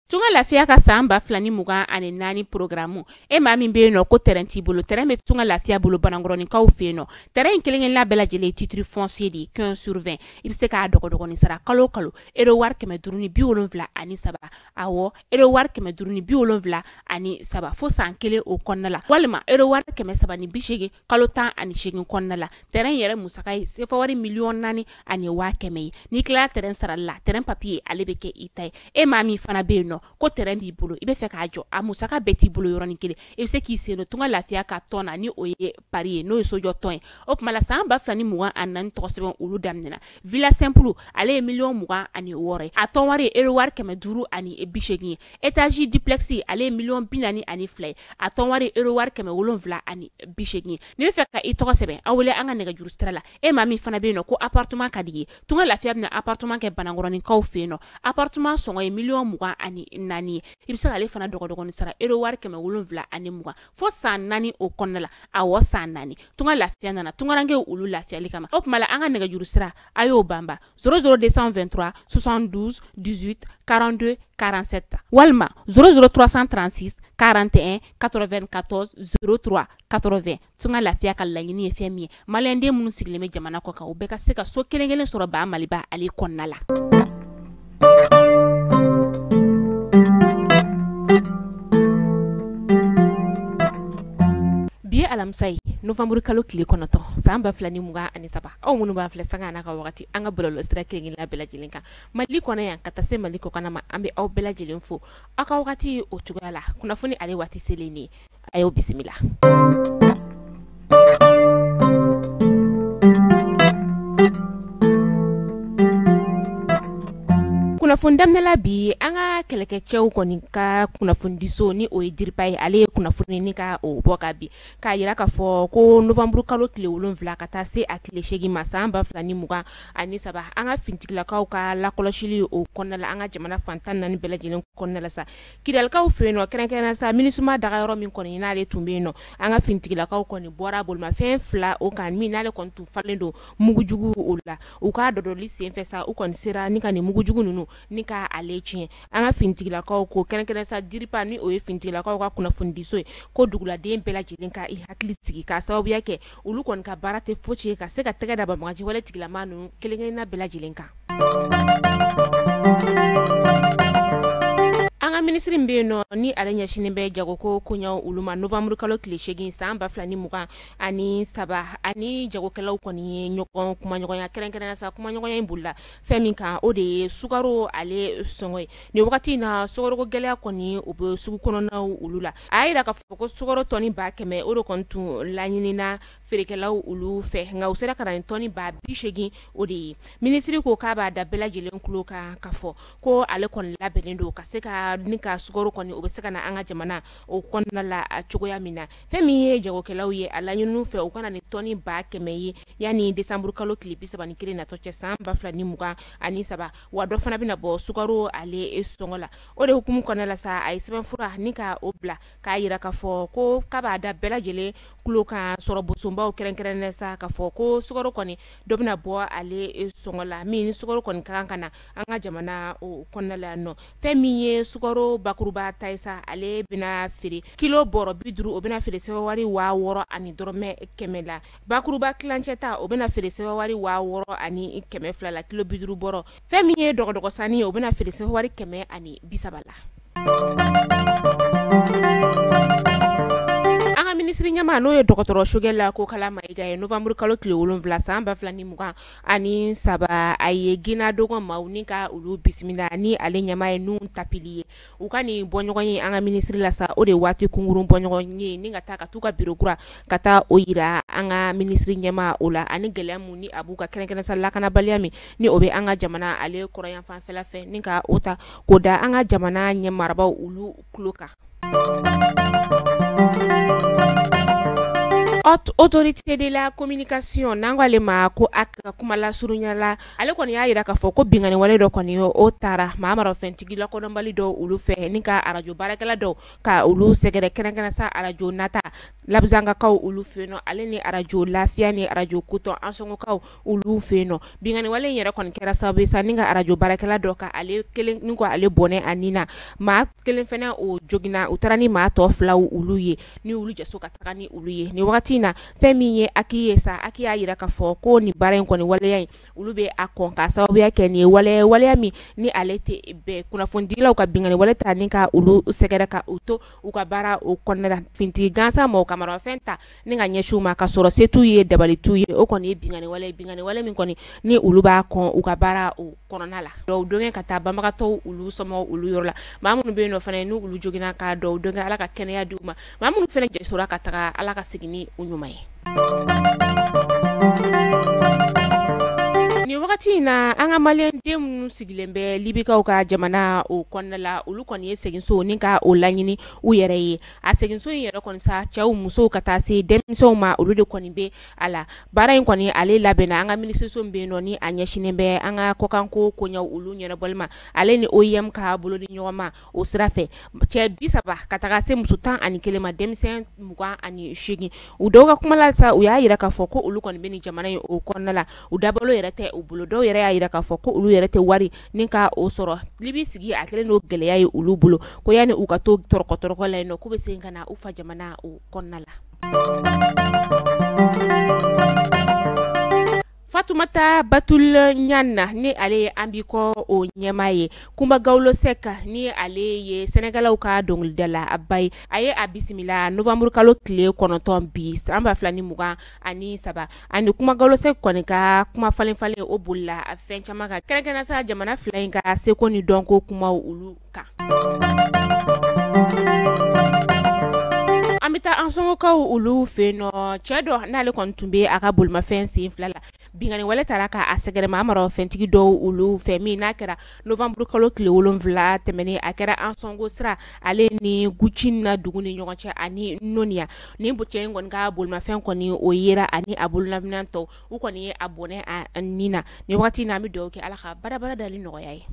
Tunga Lafiya ka san 2024 programme e maa min bɛ yen nɔ ko terrain t'i bolo, terrain bɛ Tunga Lafiya bolo Banankɔrɔninkaw fɛ yen nɔ. Terrain in kelen-kelenna bɛɛ lajɛlen ye titre foncier de ye 15 sur 20. I bɛ se k'a dɔgɔdɔgɔnin sara kalo o kalo euro wari 573, awɔ euro wari 573 fo san kelen o kɔnɔna la, walima euro wari 380 kalo 18 kɔnɔna la. Terrain yɛrɛ musaka ye sefa wari 4,1 million ye. N'i tilala terrain sarali la, terrain papier ale bɛ kɛ i ta ye. E maa min fana bɛ yen nɔ ko terrain b'i bolo, i bɛ fɛ k'a jɔ, a musaka bɛɛ t'i bolo yɔrɔnin kelen, i bɛ se k'i sen don Tunga Lafiya ka tɔn na, ni o ye pari ye, n'o ye sojɔ tɔn ye. O tuma la san 2024 tɔgɔ sɛbɛn olu daminɛna. Villa simple ale ye 26 million ye, a tɔn wari ye euro wari 580 ye. Étage duplex ale ye 42 million ye, a tɔn wari ye euro wari 780 ye. N'i bɛ fɛ ka i tɔgɔ sɛbɛn, aw wele an ka nɛgɛjuru sira la. E maa min fana bɛ yen nɔ ko appartement ka di ye, Tunga Lafiya bɛna appartement kɛ Banankɔrɔninkaw fɛ yen nɔ. Appartement sɔngɔ ye 24 million ye. I bɛ se k'ale fana dɔgɔdɔgɔnin sara euro wari 720 fo san 4 o kɔnɔna la, awɔ san 4. Tunga Lafiya nana tungarankew olu lafiyali kama. O tuma la an ka nɛgɛjuru sira a y'o banba 00223 72 18 42 47 walima 00336 41 94 03 80. Tunga Lafiya ka laɲini ye fɛn min ye, maliyɛnden minnu sigilen bɛ jamana kɔ kan, u bɛɛ ka se ka so kelen kelen sɔrɔ ba Maliba ale kɔnɔna la. Bi ye alamisa ye, novembre kalo tile 9 san 2023. Aw minnu b'an filɛ sanga n'a ka wagati an ka bɔlɔlɔ sira kelen-kelenna bɛɛ lajɛlen kan Mali kɔnɔ yan ka taa se Mali kɔkanna ma, an bɛ aw bɛɛ lajɛlen fo aw ka wagati o cogoya la. Kunnafoni ale waati selen nin ye, a y'aw bisimila. Kunnafoni daminɛla bi, an ka kɛlɛkɛcɛw kɔni ka kunnafonidiso ni o ye DIRPA ye, ale ye kunnafoni ni ka o bɔ ka bi k'a yira k'a fɔ ko novembre kalo tile 7 ka taa se a tile 8 ma san 2023, an ka finitigilakaw ka lakɔlɔsili o kɔnɔna la an ka jamana fan 14 bɛɛ lajɛlen kɔnɔna la sa, Kidalikaw fɛ yen nɔ, kɛrɛnkɛrɛnnenya sa MINUSMA dagayɔrɔ min kɔni n'ale tun bɛ yen nɔ, an ka finitigilakaw kɔni bɔra bolimafɛn 2 o kan min n'ale kɔni tun falen don mugujugu o la. U ka dɔdɔli senfɛ sa, u kɔni sera ni ka nin mugujugu ninnu ni ka ale tiɲɛ. An ka finitigilakaw ko kɛrɛnkɛrɛn sa DIRPA ni o ye finitigilakaw ka kunnafonidiso ye, ko duguladen bɛɛ lajɛlen ka i hakili sigi k'a sababuya kɛ olu kɔni ka baara tɛ fosi ye ka se ka tɛgɛ da banbagaci wale tigilama ninnu kelen-kelenna bɛɛ lajɛlen kan. An ka minisiri min bɛ yen nɔ ni ale ɲɛsinnen bɛ jagoko koɲɛw olu ma, novembre kalo tile 8 san 2023, ani jagokɛlaw kɔni ye ɲɔgɔn kumaɲɔgɔnya, kɛrɛnkɛrɛnnenya sa kumaɲɔgɔnya in bolila fɛn min kan, o de ye sukaro ale sɔngɔ ye. Nin wagati in na, sukaroko gɛlɛya kɔni o bɛ sugu kɔnɔnaw olu la. A y'a yira k'a fɔ ko sukaro tɔni 100 000 o de kɔni tun laɲinina feerekɛlaw olu fɛ, nka u sera ka na ni tɔni 80 000 o de ye. Minisiri ko k'a b'a da bɛɛ lajɛlen tulo kan k'a fɔ ko ale kɔni labɛnnen don ka se ka ni ka sukaro kɔni o bɛ se ka na an ka jamana o kɔnɔna la cogoya min na. Fɛn min ye jagokɛlaw ye, a laɲini fɛ u kana ni tɔni 100 000 ye yanni décembre kalo tile 31 natɔ cɛ san 2023, wa dɔ fana bɛna bɔ sukaro ale sɔngɔ la. O de hukumu kɔnɔna la sa, a ye sɛbɛnfura ni ka o bila k'a yira k'a fɔ ko k'a b'a da bɛɛ lajɛlen tulo kan sɔrɔ bosonbaw kɛrɛnkɛrɛnnenya sa k'a fɔ ko sukaro kɔni dɔ bɛna bɔ ale sɔngɔ la, min ni sukaro kɔni ka kan ka na an ka jamana o kɔnɔna la yan nɔ. Fɛn min ye sukaro bakuruba ta ye sa, ale bɛna feere kilo bɔrɔ 50, o bɛna feere sɛbɛn wari 6100 la. Bakuruba tilancɛ ta, o bɛna feere sɛbɛn wari 6200 la kilo 50 bɔrɔ. Fɛn min ye dɔgɔdɔgɔ sanni ye, o bɛna feere sɛbɛn wari 130 la. An ka minisiri ɲɛmaa n'o ye dɔgɔtɔrɔ Choguel Kokalla Maïga ye, novembre kalo tile 7 san 2023, a ye Guinée dogon maaw ni ka olu bisimila ni ale ɲɛmaa ye Nouhoum Tapily ye. U ka nin bɔɲɔgɔn ye an ka minisiri la sa, o de waati kunkurun bɔɲɔgɔn ye ni ka taa ka t'u ka biro kura ka taa o yira an ka minisiri ɲɛmaa o la, ani gɛlɛya mun ni a b'u ka kɛrɛnkɛrɛn sa lakanabaliya min ni o bɛ an ka jamana ale kɔrɔyan fanfɛla fɛ, ni ka o ta k'o da an ka jamana ɲɛ marabaaw olu tulo kan. Haute Autorité de la Communication n'an ko ale ma ko a ka kuma lasurunya la, ale kɔni y'a jira k'a fɔ ko binkanni wale dɔ kɔni o taara maa marafɛntigi lakodɔnbali dɔw olu fɛ ni ka arajo baarakɛla dɔw ka olu sɛgɛrɛ kɛrɛnkɛrɛn sa arajo nata Labuzangakaw olu fɛ yen nɔ, ale ni arajo lafiya ni arajo kotɔn Ansɔngokaw olu fɛ yen nɔ. Binkanni wale in yɛrɛ kɔni kɛra sababu ye sa ni ka arajo baarakɛla dɔ ka ale kelen ni ko ale bɔnɛ a ni na, maa kelen fana o joginna, u taara ni maa tɔ filaw olu ye ni olu jɛso ka taga ni olu ye. Nin wagati in na fɛn min ye AQUI ye sa, AQUI y'a jira k'a fɔ ko nin baara in kɔni waleya in olu bɛ a kɔn ka sababuya kɛ nin ye waleya min ni ale tɛ bɛn kunnafonidilaw ka binkanni wale ta ni ka olu sɛgɛrɛ ka u to u ka baara o kɔnɔna la. Fintigi gansan mɔgɔw ka marafɛn ta ni ka ɲɛsin u ma ka sɔrɔ se t'u ye dabali t'u ye, o kɔni ye binkanni wale binkanni wale min kɔni ni olu b'a kɔn u ka baara o kɔnɔna la. Dɔw donkɛ ka taa banbagatɔw olu somɔgɔw olu yɔrɔ la, maa minnu bɛ yen nɔ fana n'u olu joginna ka dɔw donkɛ Ala ka kɛnɛya di u ma, maa minnu fana jɛsora ka taga Ala ka segin ni u ɲuman ye. Nin wagati in na an ka maliyɛn den minnu sigilen bɛ Libikaw ka jamana o kɔnɔna la, olu kɔni ye seginso ni ka o laɲini u yɛrɛ ye. A seginso in yɛrɛ kɔni sa cɛw musow ka taa se denmisɛnw ma, olu de kɔni bɛ a la. Baara in kɔni ale labɛnna an ka minisiriso min bɛ yen nɔ ni a ɲɛsinnen bɛ an ka kɔkanko koɲɛw olu ɲɛnabɔli ma, ale ni OIM ka bolodi ɲɔgɔn ma o sira fɛ. Cɛ 30 ka taga se muso 11 ma, denmisɛn 28. U dɔw ka kuma la sa, u y'a jira k'a fɔ ko olu kɔni bɛ nin jamana in o kɔnɔna la, u dabalo yɛrɛ tɛ u bolo. Dɔw yɛrɛ y'a jira k'a fɔ ko olu yɛrɛ tɛ wari ni ka o sɔrɔ. Libi sigi a kɛlen don gɛlɛya ye olu bolo, ko yanni u ka to tɔrɔkɔ la yen nɔ, k'u bɛ segin ka na u fa jamana o kɔnɔna la. Fatumata Batul Ɲana ni ale ye an bi kɔ o ɲɛmaa ye, Kunba Gawlo Seck ni ale ye Sɛnɛgalaw ka dɔnkilidala ba ye, a ye a bisimila novembre kalo tile 9 bi san 2023. Ani Kunba Gawlo Seck kɔni ka kuma falen falen o bolila fɛn caman kan, kɛrɛnkɛrɛnnenya sa jamana fila in ka seko ni dɔnko kumaw olu kan. An bɛ taa Ansɔngokaw olu fɛ yen nɔ, cɛ dɔ n'ale kɔni tun bɛ a ka bolimafɛn sen fila la, binkanni wale taara k'a sɛgɛrɛ maa marafɛntigi dɔw olu fɛ min n'a kɛra novembre kalo tile 7 tɛmɛnen, a kɛra Ansɔngo sira ale ni Gucina dugu ni ɲɔgɔn cɛ ani Noniya. Nin cɛ in kɔni ka bolimafɛn kɔni o yera ani a bololaminɛn tɔw, u kɔni ye a bɔnɛ a nin na. Nin wagati in na an bɛ dugawu kɛ Ala ka barabara dali nɔgɔya ye.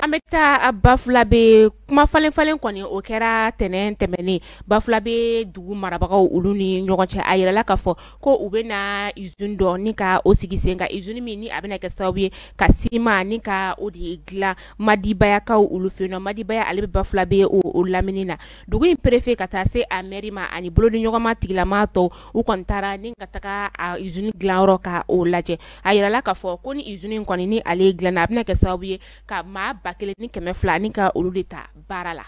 An bɛ taa Bafulabe, kuma falen falen kɔni o kɛra tɛnɛn tɛmɛnen Bafulabe dugu marabagaw olu ni ɲɔgɔn cɛ. A yirala k'a fɔ ko u bɛna usine dɔ ni ka o sigi sen kan, usine min ni a bɛna kɛ sababu ye ka siman ni ka o de dilan Madibayakaw olu fɛ yen nɔ. Madibaya ale bɛ Bafulabe o lamini na. Dugu in préfet ka taa se a maire ma ani bolodiɲɔgɔnma tigilamaa tɔw, u kɔni taara ni ka taga a usine dilanyɔrɔ ka o lajɛ. A yirala k'a fɔ ko ni usine in kɔni ni ale dilanna, a bɛna kɛ sababu ye ka maa 1200 ni ka olu de ta baara la.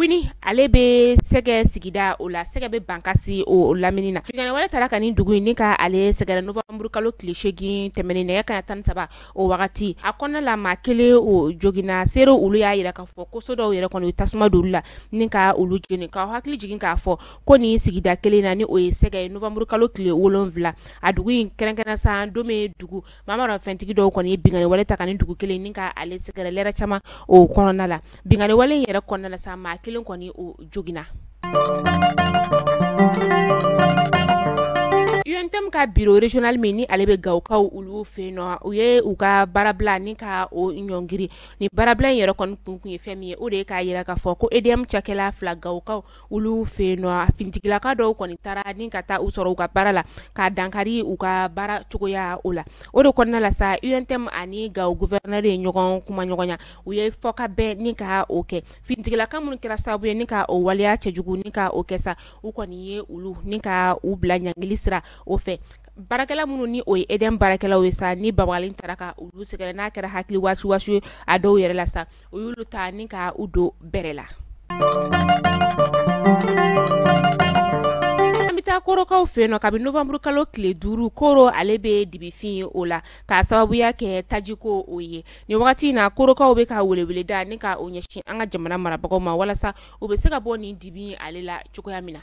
Wini ale bɛ Sɛgɛ sigida o la, Sɛgɛ bɛ Bankasi o lamini na. Binkanni wale taara ka nin dugu in ni ka ale sɛgɛrɛ novembre kalo tile 8 tɛmɛnen nɛgɛ kanɲɛ 13 o wagati. A kɔnɔna la maa kelen o joginna, seerew olu y'a jira k'a fɔ ko so dɔw yɛrɛ kɔni u tasuma don olu la ni ka olu jeni. K'aw hakili jigin k'a fɔ ko nin sigida kelen na ni o ye Sɛgɛ ye novembre kalo tile 7, a dugu in kɛrɛnkɛrɛn sa Dome dugu maa marafɛntigi dɔw kɔni ye binkanni wale ta ka nin dugu kelen ni ka ale sɛgɛrɛ lɛrɛ caman o kɔnɔna la. Binkanni wale in yɛrɛ kɔnɔna la sa maa kelen kɔni o joginna. UNTM ka bureau régional min ni ale bɛ Gawokaw olu fɛ yen nɔ, u ye u ka baarabila ni ka o ɲɔngiri. Ni baarabila in yɛrɛ kɔni kun ye fɛn min ye, o de ye k'a jira k'a fɔ ko EDM cakɛla fila Gawokaw olu fɛ yen nɔ, finitigilaka dɔw kɔni taara ni ka taa u sɔrɔ u ka baara la k'a dankari u ka baara cogoya o la. O de kɔnɔna la sa UNTM ani Gawo gouverneur ye ɲɔgɔn kuma ɲɔgɔnya, u ye fɔkabɛn ni ka o kɛ. Finitigilaka minnu kɛra sababu ye ni ka o waleya cɛjugu ni ka o kɛ sa, u kɔni ye olu ni ka u bila ɲangili sira o fɛ. Baarakɛla minnu ni o ye EDM baarakɛlaw ye sa, ni babalen taara ka olu sɛgɛrɛ n'a kɛra hakili wasiwasi ye a dɔw yɛrɛ la sa, u y'olu ta ni ka u don bɛrɛ la. An bɛ taa Korokaw fɛ yen nɔ, kabini novembre kalo tile 5 Koro ale bɛ dibifin o la k'a sababuya kɛ tajiko o ye. Nin wagati in na Korokaw bɛ ka weleweleda ni ka o ɲɛsin an ka jamana marabagaw ma walasa u bɛ se ka bɔ nin dibi ale la cogoya min na.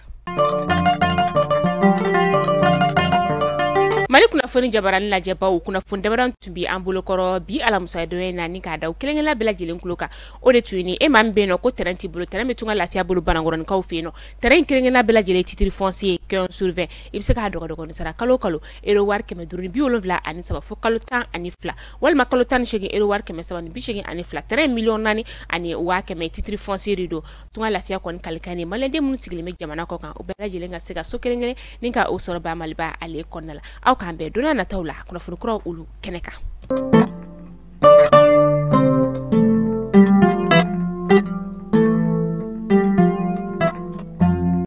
Mali kunnafoni Kunnafoni jabarani lajɛbaw, kunnafoni damadɔ tun bɛ an bolokɔrɔ bi alamisa don in na, ni k'a da kelenkelen bɛɛ lajɛlen tulo kan. O de tun ye ni e maa min bɛ yen nɔ ko terrain t'i bolo, terrain bɛ Tunga Lafiya bolo Banankɔrɔnikaw fɛ yen nɔ. Terrain in kelenkelen bɛɛ lajɛlen titre foncier 15 sur 20. I bɛ se k'a dɔgɔdɔgɔnin sara kalo kalo euro wari 573 fo kalo 12, walima kalo 18 euro wari 382. Terrain 4,1 million titre foncier de don. Tunga Lafiya kɔni kalikan ni maliyɛnden minnu sigilen bɛ jamana kɔ kan, o bɛɛ lajɛlen ka se ka so kelen kelen ni ka o sɔrɔ ba Maliba ale kɔnɔna la. Aw k'an bɛn don nataw la kunnafoni kuraw olu kɛnɛ kan.